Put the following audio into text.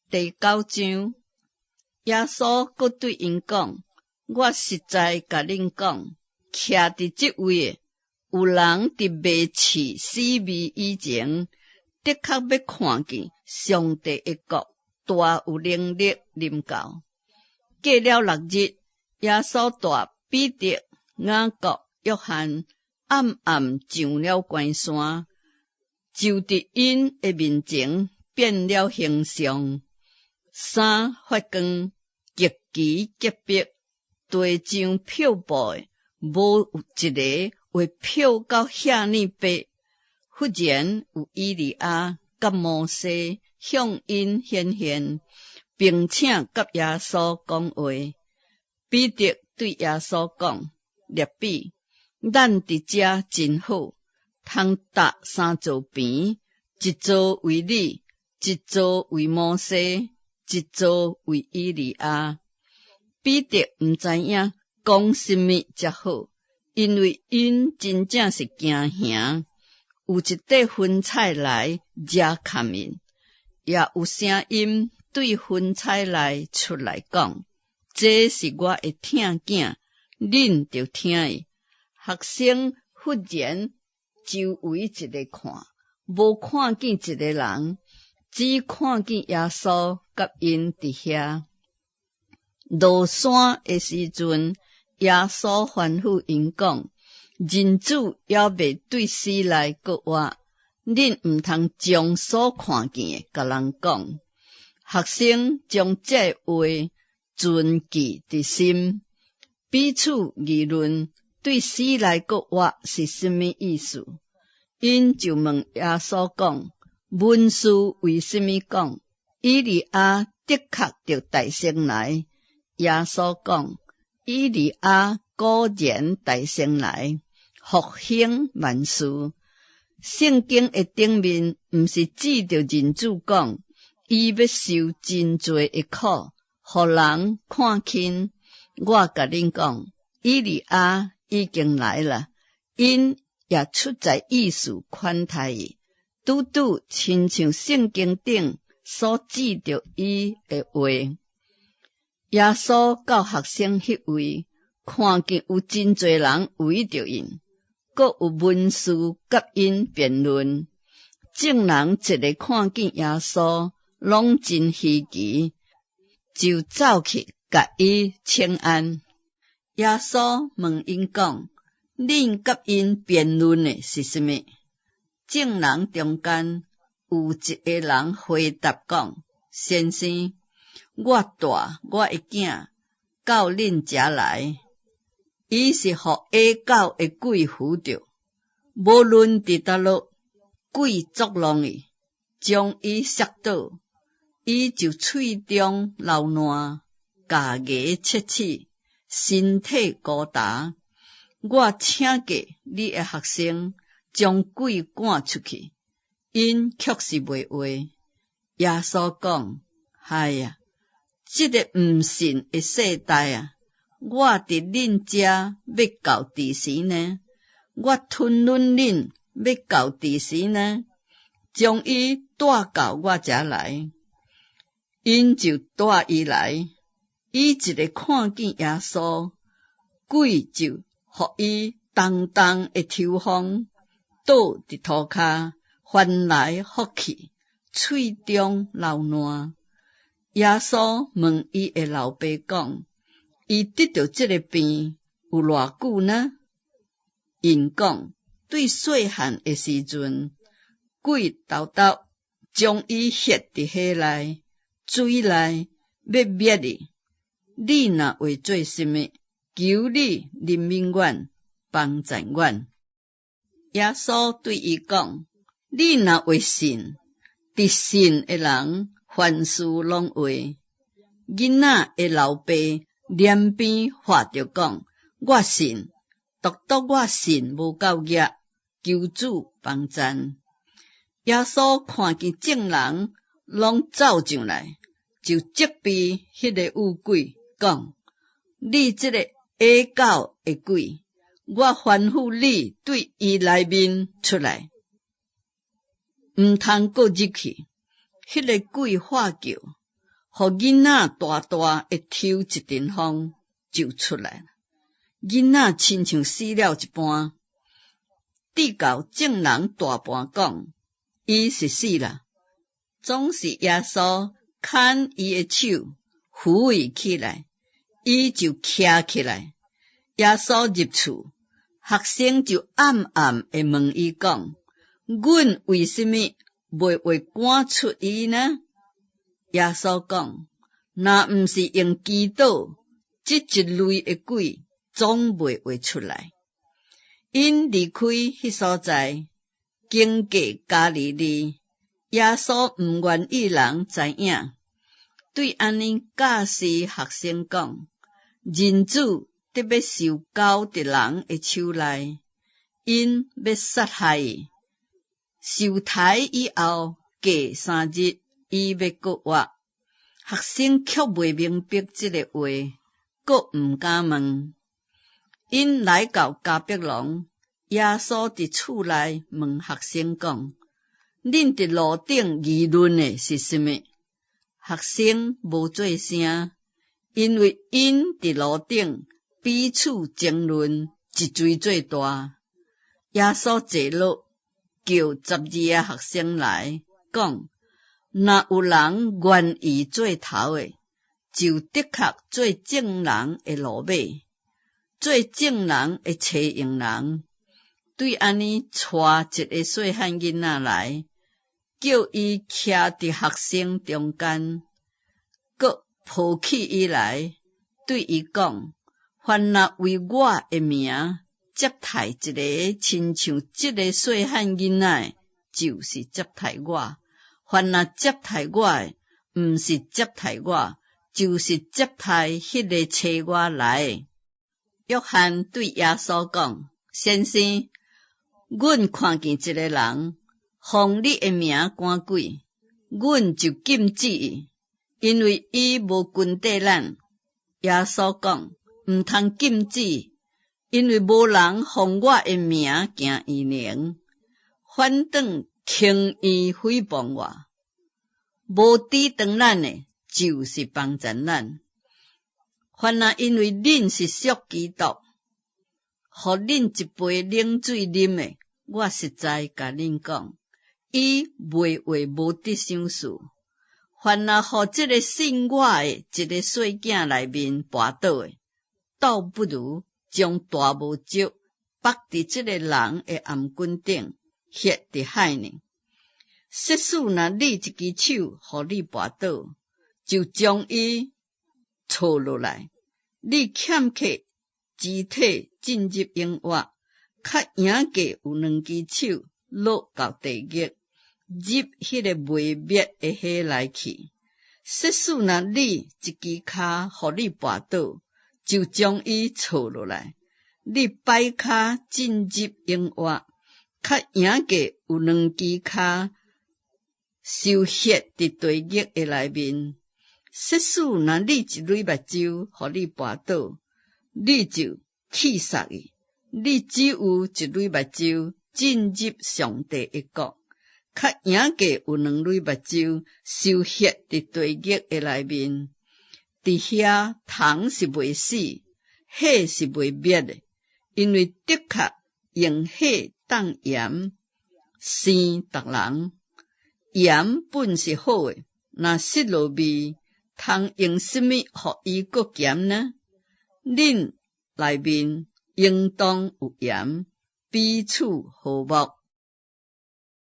第九章，耶穌閣對𪜶講：我實在共恁講，徛佇這位的，有人佇未試死味以前，的確欲看見上帝的國大有能力臨到。過了六日，耶穌帶彼得、雅各、約翰，暗暗上了懸山，就佇𪜶的面前變了形象。衫發光，極其潔白，地上漂布的，無一个會漂到遐爾白。忽然有以利亞佮摩西向𪜶顯現，並且佮耶穌講話。彼得對耶穌講：辣彼，咱佇遮真好，通搭三座棚，一座為你，一座為摩西，一座為以利亞。彼得毋知影講啥物才好，因為𪜶真正是驚嚇。有一塊雲彩來遮蓋𪜶，也有聲音對雲彩內出來講：這是我的疼囝，恁著聽伊。學生忽然周圍一下看，無看見一个人，只看見耶穌佮𪜶佇遐。落山的時陣，耶穌吩咐𪜶講：人子猶未對死內閣活，恁毋通將所看見的共人講。學生將這話存記佇心，彼此議論對死內閣活是啥物意思。𪜶就問耶穌講：文士為啥物講以利亞的確著代先來？耶穌講：以利亞果然代先來，復興萬事。聖經的頂面毋是指著人子講，伊欲受真濟的苦，予人看輕。我共恁講，以利亞已經來了，𪜶也出在意思款待伊，拄拄親像聖經頂所指著伊的話。耶穌到學生彼位，看見有真濟人圍著𪜶，閣有文士佮𪜶辯論。眾人一下看見耶穌，攏真稀奇，就走去共伊請安。耶穌問𪜶講：恁佮𪜶辯論的是啥物？眾人中間有一个人回答講：先生，我帶我的囝到恁遮來，伊是予下狗的鬼附著，無論佇佗落，鬼作弄伊，將伊摔倒，伊就喙中流瀾，咬牙切齒，身體孤焦。我請過你的學生將鬼趕出去，𪜶卻是袂話。耶穌講：唉呀！這个毋信的世代啊！我佇恁遮欲到佇時呢？我吞忍恁欲到佇時呢？將伊帶到我遮來，𪜶就帶伊來。伊一下看見耶穌，鬼就予伊重重的抽風，倒佇塗跤，翻來覆去，喙中流瀾。耶穌問伊的老爸講：伊得著這个病有偌久呢？𪜶講：對細漢的時陣，鬼沓沓將伊歇佇海內、水內，欲滅伊。你若會做啥物？求你憐憫阮，幫贊阮。耶穌對伊講：你若會信，佇信的人，凡事攏會。囡仔的老爸臉邊喝著講：我信，獨獨我信無夠額，求主幫贊。耶穌看見眾人攏走上來，就責備彼个惡鬼，講：你這个下狗的鬼，我吩咐你對伊內面出來，毋通閣入去。彼个鬼喝叫，予囡仔大大的抽一陣風就出來。囡仔親像死了一般，直到眾人大半講，伊是死啦。總是耶穌牽伊的手，扶伊起來，伊就徛起來。耶穌入厝，學生就暗暗的問伊講：阮為啥物袂會趕出伊呢？耶穌講：若毋是用祈禱，這一類的鬼總袂會出來。𪜶離開彼所在，經過加利利，耶穌毋願意人知影，對按呢教示學生講：人子得欲受交佇人的手內，𪜶欲殺害伊，受刣以後，過3日，伊欲閣活。學生卻袂明白這个話，閣毋敢問。𪜶來到迦百農，耶穌佇厝內問學生講：恁佇路頂議論的是啥物？學生無做聲，因為𪜶佇路頂彼此爭論，一錘做大。耶穌坐落，叫12個學生來講：若有人願意做頭的，就的確做眾人的落尾，做眾人的差用人。對按呢，帶一个細漢囡仔來，叫伊徛佇學生中間，閣抱起伊來，對伊講：凡若為我的名接待一个親像這个細漢囡仔的，就是接待我；凡若接待我的，毋是接待我，就是接待彼个差我來的。約翰對耶穌講：先生，阮看見一个人，奉你的名趕鬼，阮就禁止伊，因為伊無跟綴咱。耶穌講：毋通禁止，因為無人奉我的名行異能，反轉輕易誹謗我。無抵擋咱的，就是幫贊咱。凡若因為恁是屬基督，予恁一杯冷水啉的，我實在共恁講，伊袂會無得賞賜。凡若予這个信我的一个細囝內面跋倒的，倒不如將大磨石縛佇這个人的頷頸頂，掷佇海裡。設使若你一支手予你跋倒，就將伊挫落來。你欠缺肢體進入永活，較贏過有兩支手落到地獄，入彼个袂滅的火內去。設使若你一支跤予你跋倒，就將伊挫落來。你擺跤進入永活，較贏過有兩支跤受掷佇地獄的內面。設使若你一蕊目睭予你跋倒，你就去殺伊。你只有一蕊目睭進入上帝的國，較贏過有兩蕊目睭受擲佇地獄的內面。佇遐蟲是袂死，火是袂滅的，因為的確用火當鹽生逐人。鹽本是好的，若失落味，通用啥物予伊閣鹹呢？恁內面應當有鹽，彼此和睦。